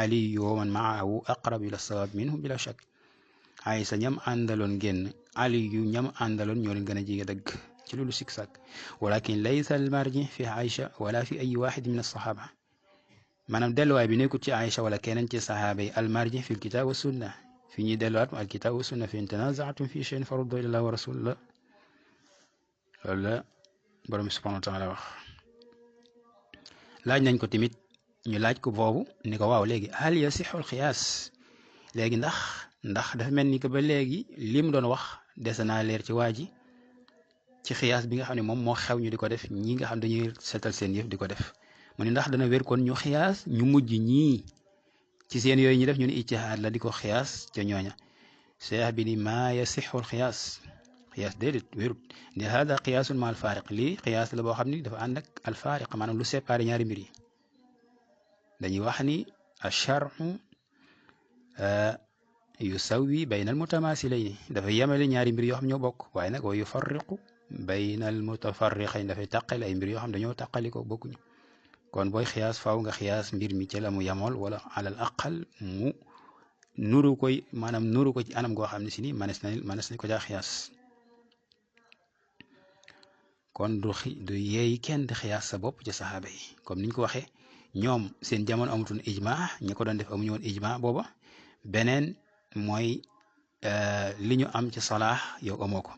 ali wa man maahu aqrab ila sawaab minhu bila shakk Aïcha ñam àndaloon génn ali yu ñam àndaloon ñoo leen gën a jige dëgg ci loolu sik sak walakin laysa al marji fi Aïcha wala fi ay waxid min alsaxaaba maanaam delluwaay bi nekkul ci Aïcha wala keneen ci saxaaba yi al marji fi alkitab wa sunna fi ñuy delluwaat al kitab wa sunna fi in tanazaatum fi shay'in faruddu ila Allah wa rasulillah loolu la borom subhanahu wa taala wax laaj nañ ko tamit ñu laaj ko boobu ni ko waaw léegi hal yasixul xiyaas léegi ndax dafa mel ni que ba léegi lim doon wax dese naa leer ci waa ji ci xiyaas bi nga xam ne moom moo xew ñu di ko def ñi nga xam dañuy seetal seen yëf di ko def mu ne ndax dana wér kon ñu xiyaas ñu mujj ñii ci seen yooyu ñu def ñu ne ijtihaad la di ko xiyaas ca ñooña seex bi ni maa yasixul xiyaas xiyaas déedéet wérut ne hada qiyaasun ma al faariq lii xiyaas la boo xam ni dafa ànd ak al faariq maanaam lu séparé ñaari mbir yi dañuy wax ni ash-shar'u yusawi bayna al mutamaasilayni dafa yemale ñaari mbir yoo xam ñoo bokk waaye nag wa yufarriqu bayna al mutafarriqayn dafay taqale ay mbir yoo xam dañoo taqali ko bokkuñu kon booy xiyaas faaw nga xiyaas mbir mi ci la mu yamool wala alal aqal mu nuru koy maanaam nuru ko ci anam goo xam ne si ni manes nañ ko jaa xiyaas kon du yeey kenn di xiyaas sa bopp ci saxaaba yi comme niñ ko waxee ñoom seen jamono amutoon ijma ñi ko doon def amuñu woon ijma booba beneen mooy li ñu am ci salaax yow amoo ko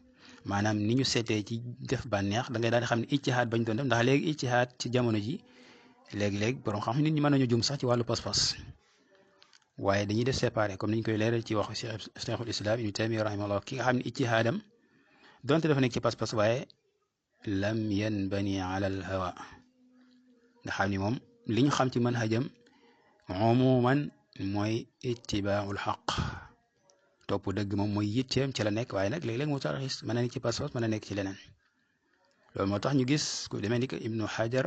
maanaam ni ñu seetee ci def bànneex da ngay daal di xam ne ijtihaad bañ doon def ndax léegi ijtihaad ci jamono ji léegi-léegi borom xam nit ñi mën nañu jum sax ci wàllu pas-pas waaye dañuy def séparé comme niñ koy leeral ci waxu cheikhul islam ibnu taymiya rahimahullah ki nga xam ne ijtihaadam donte dafa nekk ci pas-pas waaye lam yanbani ala al hawa nga xam ni moom li ñu xam ci manhajam umuman mooy ittibaaul xaq topp dëgg moom mooy yitteem ci la nekk waaye nag léeg-léeg mu tarxis mën na nekk ci pas-pas mën na nekk ci leneen loolu moo tax ñu gis ku demee ni que ibnu xajar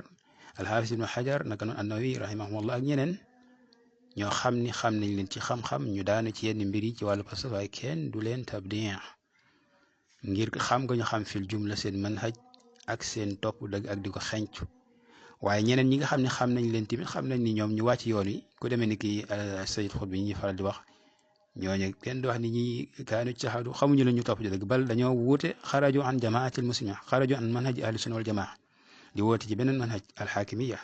alxaafis ibnu xajar naka noonu annawi rahimahumullah ak ñeneen ñoo xam nañ leen ci xam-xam ñu daanu ci yenn mbir yi ci wàllu pas-pas waaye kenn du leen tabdi ngir xam nga ñu xam fil jumla seen manhaj ak seen topp dëgg ak di ko xencu waaye ñeneen ñi nga xam nañ leen tamit xam nañ ni ñoom ñu wàcc yoon wi ku demee ni ki sayid xut bi ñuy faral di wax ñooñu kenn du wax ni ñi kaanu caxadu xamuñu la ñu topp ci dëgg bal dañoo wuute xaraju an jamaatil muslimin xaraju an manhaj ahli sunna wal jamaa di woote ci beneen manhaj alxaakimiya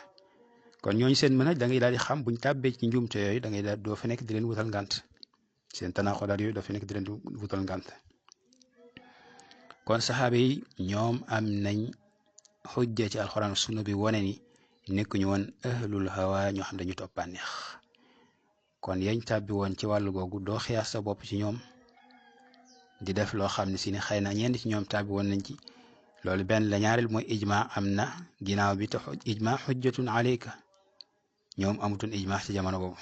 kon ñooñu seen manhaj da ngay daal di xam buñ tàbbee ci njuumte yooyu da ngay daal doo fa nekk di leen wutal ngànt seen tanaaxudaat yooyu doo fa nekk di leen wutal ngànt kon saxaaba yi ñoom am nañ xujja ci alxuraan sunna bi wane ni nekkuñu woon ahlul hawa ñoo xam dañu topp bànneex kon yañ tàbbi woon ci wàllu googu doo xiyaas sa bopp ci ñoom di def loo xam ne si ne xëy na ñenn ci ñoom tàbbi woon nañ ci loolu benn la ñaareel mooy ijma am na ginnaaw bi te ijma xujjatun alayka ñoom amutoon ijma ci jamono boobu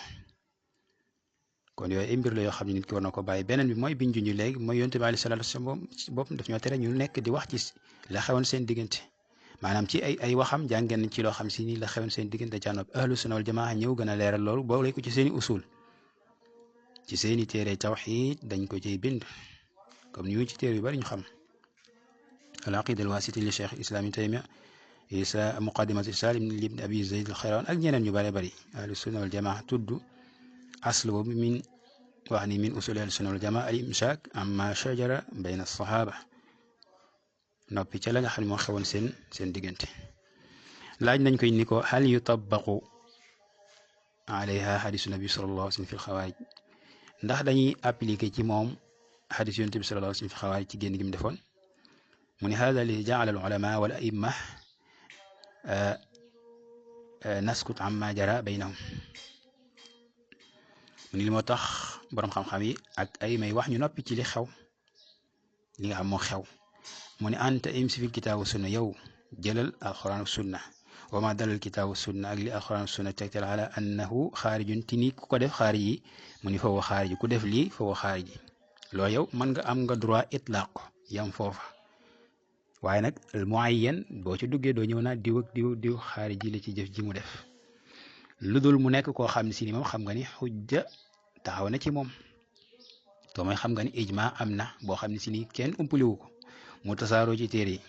kon yooyu ay mbir la yoo xam ne nit ki war na ko bàyyi beneen bi mooy biñ junj léegi mooy yonent bi alayhi salaatu wasalaam ci boppam daf ñoo tere ñu nekk di wax ci la xewoon seen diggante maanaam ci ay waxam jàngeen nañ ci loo xam si ni la xewoon seen diggante jànnob ahlu sunna wal jamaa ñëw gën a leeral loolu boole ko ci seeni usul ci seeni téere tawxiid dañ ko ciy bind comme ni ñu ci téere yu bari ñu xam al aqida al wasiti li cheikh islam ibn taymiya isa muqaddimatu salim ibn abi zayd al xayrawaan ak ñeneen ñu bare bari ahlu sunna wal jamaa tudd asl boobu min wax ni min usuli ahlu sunna wal jamaa al imsaak amma shajara bayna as-sahaba noppi ca la nga xam ne moo xewoon seen diggante laaj nañ koy ni ko hal yutabaqu alayha hadisu nabi sallallahu alayhi wa sallam fi lxawaarij ndax dañuy appliqué ci moom xadis yonent bi sallallahu alayhi wa sallam fi xawaarij ci génn gi mu defoon mu ne hada li jaala al ulama wal aimma naskut amma jara baynahum mu ni li moo tax boroom xam-xam yi ak ay may wax ñu noppi ci li xew li nga xam moo xew mu ne anta imsi fil kitaabu sunna yow jëlal alquran sunna wa ma dalal kitaabu sunna ak li alquran sunna tegtal ala annahu xaarijun ti ni ku ko def xaarij yi mu ni foofu xaariji ku def lii foofu xaariji loo yow mën nga am nga droit itlaq yam foofa waaye nag al muayyan boo ci duggee doo ñëw naa diw ak diw xaariji la ci jëf ji mu def lu dul mu nekk koo xam ne si ni moom xam nga ni xujja taxaw na ci moom to mooy xam nga ni ijma am na boo xam ne si ni kenn umpaliwu ko mu tasaaroo ci téere yi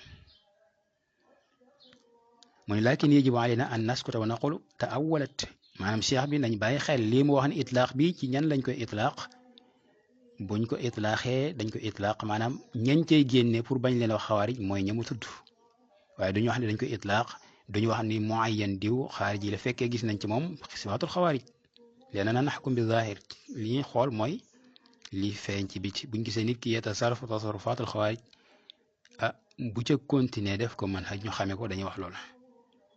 mu ne lakin yajibu alayna an naskuta wa naqulu ta'awwalat maanaam cheikh bi nañ bàyyi xel lii mu wax ne itlaaq bi ci ñan lañ koy itlaaq buñ ko itlaaxee dañ ko itlaaq maanaam ñañ cay génne pour bañ leen wax xawaarij mooy ñamu tudd waaye duñu wax ne dañ koy itlaaq duñu wax ni muayyan diw xaarij yi la fekkee gis nañ ci moom sifaatul xawaarij leena na naxkum bi zaahir li ñuy xool mooy li feeñ ci biti buñ gisee nit ki yatasarrafu tasarrufaatul xawaarij bu ca continuer def ko man xaj ñu xamee ko dañuy wax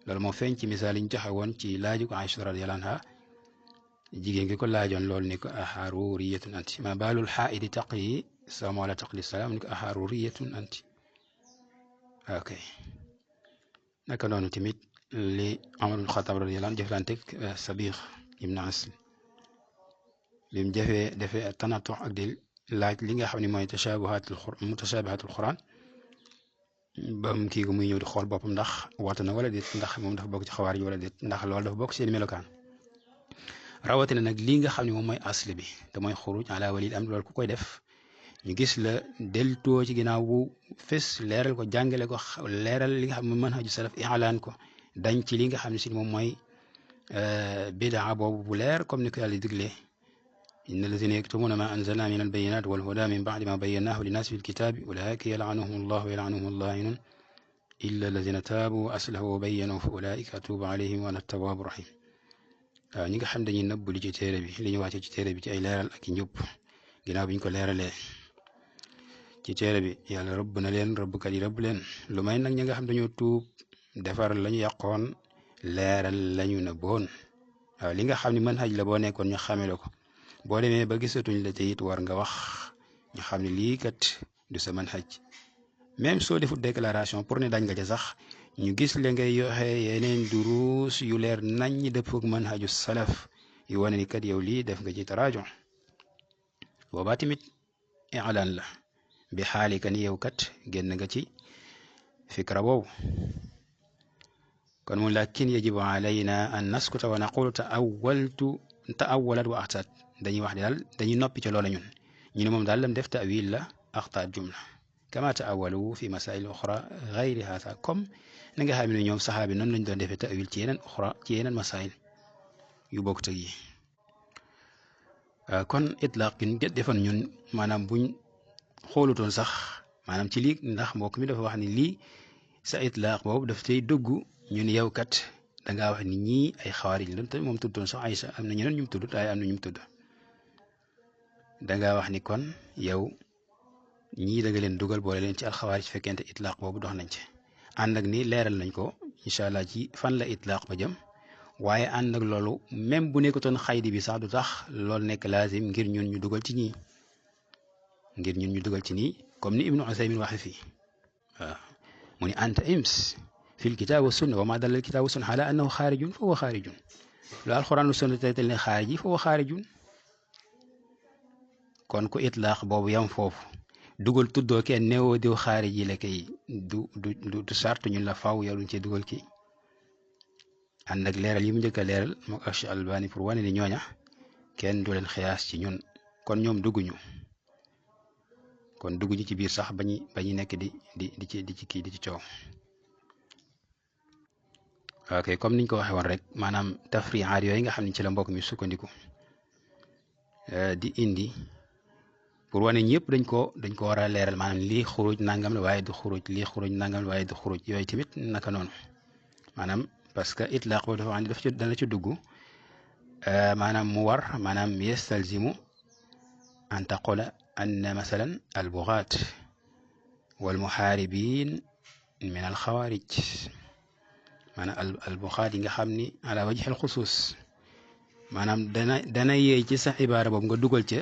loolu moo feeñ ci misaal yi ñu joxe woon ci laaju ko Aïcha radiyallahu anha jigéen gi ko laajoon loolu ni ko aharuriyatun anti ma baalul xaaidi taqi sama wala taqli salaam ni ko aharuriyatun anti ok naka noonu tamit li Umar ibn Xattaab radiyallahu anhu jëflanteeg Sabiix ibn Asl bi mu defee tanatu ak di laaj li nga xam ne mooy mutashabihatul Qur'an ba mu kii ko muy ñëw di xool boppam ndax watu na wala déet ndax moom dafa bokk ci xawaarij wala déet ndax loolu dafa bokk seen melokaan rawatina nag lii nga xam ne moom mooy asl bi te mooy xuruj ala walil am loolu ku koy def ñu gis la deltoo ci ginnaaw bu fes leeral ko jàngale ko leeral li nga xam ne manhaju salaf i'laan ko dañ ci li nga xam ne si moom mooy bidaa boobu bu leer comme ni ko yàlla diglee inna allazina yaktumuna ma anzalna min albayinat walhuda min ba'di ma bayyanahu linnaasi fi lkitabi ulaika yal'anuhum allah wa yal'anuhum allainun illa allazina taabu wa aslahu wa bayyanu fa ulaika atubu alayhim wa ana tawwabu rahim waaw ñi nga xam dañuy nëbb li ci téere bi li ñu wàcce ci téere bi ci ay leeral ak i njub ginnaaw bi ñu ko leeralee ci téere bi yàlla rëbb na leen rëbbkat yi rëbb leen lu may nag ñi nga xam dañoo tuub defar la ñu yàqoon leeral lañu na boon waaw li nga xam ne manhaj la boo nekkoon ñu xamee la ko boo demee ba gisatuñ la te it war nga wax ñu xam ne lii kat du sa manhaj même soo defut déclaration pour ne dañ nga ca sax ñu gis la ngay yoxe yeneen duruus yu leer nañ ñi dëppook manhaju salaf yu wane ni kat yow lii def nga ci taraajo boobaa tamit i'laan la bi xaalika ni yow kat génn nga ci fikra boobu kon mu lakin yajibu alayna an naskuta wa naqulu ta'awwalat wa axtaat dañuy wax daal dañuy noppi ca loola ñun ñu ne moom daal lam def ta'wil la axtaat jumla kama ta'awwalu fi masail uxra gayri haasa comme na nga xam ne ñoom saxaabi noonu lañ doon defee ta'wil ci yeneen masail yu bokk tëg yi kon itlaq gi ñu defoon ñun maanaam buñ xoolutoon sax maanaam ci lii ndax mbokk mi dafa wax ni lii sa itlaq boobu daf tey dugg ñun yow kat dangaa wax ni ñii ay xawaarij la te moom tuddoon sax Aysa am na ñeneen ñu mu tudd waaye am na ñu mu tudd dangaa wax ni kon yow ñii da nga leen dugal boole leen ci alxawaarij fekkente itlaaq boobu dox nañ ci ànd ak ni leeral nañ ko incha allah ci fan la itlaaq ba jëm waaye ànd ak loolu même bu nekkutoon xaydi bi sax du tax loolu nekk laazim ngir ñun ñu dugal ci ñii comme ni Ibnu Usaymin waxe fii waaw mu ni anta ims fi lkitaab wa sunna wa ma dalla alkitaab wa sunna ala annahu xaarijun fa huwa xaarijun lu alxuraan wa sunna tegtal ne xaariji fa huwa xaarijun kon ku itlaax boobu yam foofu dugal tuddoo kenn neewoo diw xaariji la kay du sart ñun la faw yow duñ cee dugal kii ànd ak leeral yi mu njëkk a leeral mook ak Cheikh Albani pour wane ni ñooña kenn du leen xiyaas ci ñun kon ñoom dugguñu ci biir sax bañu nekk di ci coow ok comme niñ ko waxee woon rek maanaam tafriaat yooyu nga xam ne ci la mbokk mi sukkandiku di indi pour wane ñëpp dañ ko war a leeral maanaam lii xuruj nangam la waaye du xuruj lii xuruj nangam la waaye du xuruj yooyu tamit naka noonu maanaam parce que itlaq boobu dafa wax ne dana ci dugg maanaam mu war maanaam yestalzimu an taqula anna masalan albugaat walmuxaaribin min alxawaarij maanaam albugaat yi nga xam ni ala wajhil xusuus maanaam dana yeey ci sa ibaara boobu nga dugal ca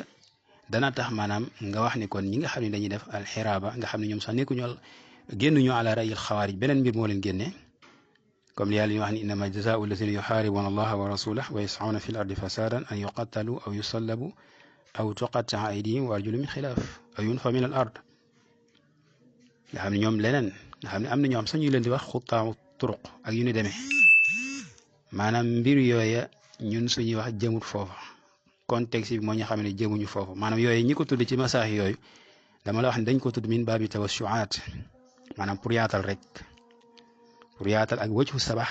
dana tax maanaam nga wax ni kon ñi nga xam ne dañuy def alxiraaba nga xam ne ñoom sax nekkuñu génnuñu ala rayil xawaarij beneen mbir moo leen génne comme li yàlla ñu wax ni innama jazaau allazina yuxaaribuna allaha wa rasulahu wa yascauna fi l ardi fasadan an yuqattalu aw yusallabu aw tuqattaa aydihim wa arjulu min xilaaf aw yunfa min al ard nga xam ne ñoom leneen nga xam ne am na ñoo xam sax ñu leen di wax xuttaamu turuq ak yu ni demee maanaam mbir yooya ñun suñuy wax jëmut foofa contexte bi moo ñu xam ne jëmuñu foofu maanaam yooyu ñi ko tudd ci masaax yooyu dama la wax ne dañ ko tudd min baabi tawassuaat maanaam pour yaatal rek ak wajhu sabax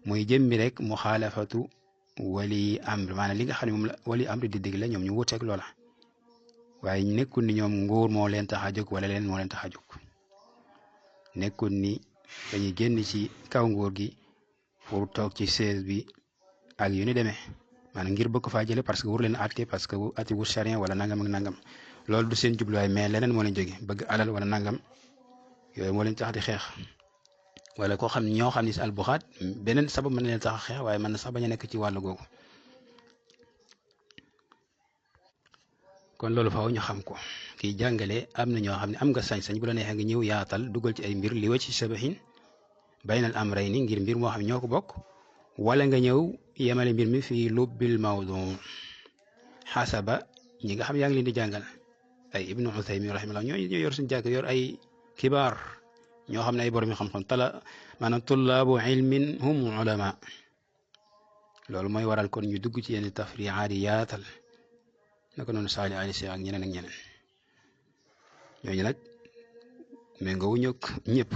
muy jëmmi rek muxaalafatu wali amr maanaam li nga xam ne moom la wali amr di digle ñoom ñu wuteeg loola waaye nekkul ni ñoom nguur moo leen tax a jóg wala leen moo leen tax a jóg nekkul ni dañuy génn ci kaw nguur gi pour toog ci siège bi ak yu ni demee maanaam ngir bëgg faa jële parce que wur leen àtte parce que ati wu charia wala nangam ak nangam loolu du seen jubluwaay mais leneen moo leen jóge bëgg alal wala nangam yooyu moo leen tax di xeex wala koo xam ñoo xam ne si albuxaat beneen sabab mën na leen tax a xeex waaye mën na sax bañ a nekk ci wàllu googu kon loolu faaw ñu xam ko kiy jàngale am na ñoo xam ne am nga sañ-sañ bu la neexee nga ñëw yaatal dugal ci ay mbir li wa ci sabahin baynal amrayni ngir mbir moo xam ne ñoo ko bokk wala nga ñëw yemale mbir mi fii lubbil mawdu xasaba ñi nga xam yaa ngi leen di jàngal ay ibnu Usaymin rahimahullah ñoo yor suñu jàkk yor ay kibaar ñoo xam ne ay borom yi xam-xam maanaam tullaabu ilmin hum ulama loolu mooy waral kon ñu dugg ci yenn tafriaat yi yaatal naka noonu Saali Ali Si ak ñeneen ñooñu nag méngoo wuñu ak ñëpp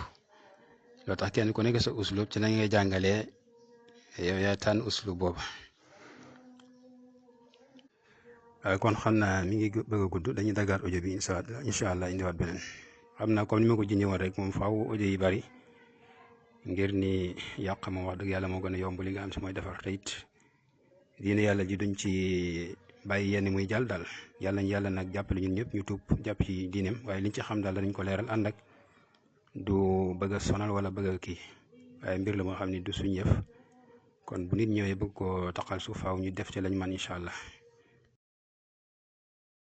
loo tax kenn ku nekk sa uslub ci na ngay jàngalee yow yaa tànn uslub booba kon xam naa mi ngi bëgg a gudd dañuy daggaat audio bi incha allah indiwaat beneen xam naa comme ni ma ko jinjee woon rek moom faaw audio yi bari ngir ni yàq moom wax dëgg yàlla moo gën a yomb li nga am si mooy defar te it diine yàlla ji duñ ci bàyyi yenn muy jàll daal yàlla ñu yàlla nag jàppale ñun ñëpp ñu tuub jàpp ci diineem waaye liñ ci xam daal danañ ko leeral ànd ak du bëgg a sonal wala bëgg a kii waaye mbir la moo xam ni du suñ yëf kon bu nit ñëwee bëgg koo taqal suuf faaw ñu def ci lañ man incha allah